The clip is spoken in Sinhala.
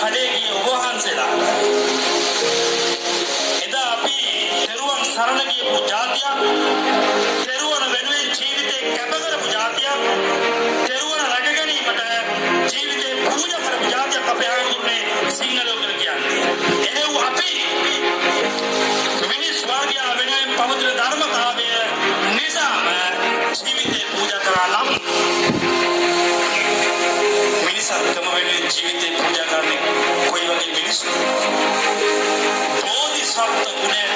කඩේ ගිය ඔබ වහන්සේලා. එදා අපි තෙරුවන් සරණ ගියපු ජාතියක්, තෙරුවන් වෙනුවෙන් ජීවිතේ කැප කරපු ජාතියක්, තෙරුවන් රැක ගැනීමට ජීවිතේ පූජා කරපු ජාතියක් අපේ හාමුදුරනේ සිංහලෝ කියලා කියන්නේ. එහෙව් අපි මිනිස් වර්ගයා වෙනුවෙන් පවතින ධර්මතාවය නිසාම ජීවිතේ පූජා කරා නම්, මිනිසත්කම වෙනුවෙන් ජීවිතේ පූජා කරන්නේ කොයි වගේ මිනිස්සුද? බෝධිසත්ව ගුණයට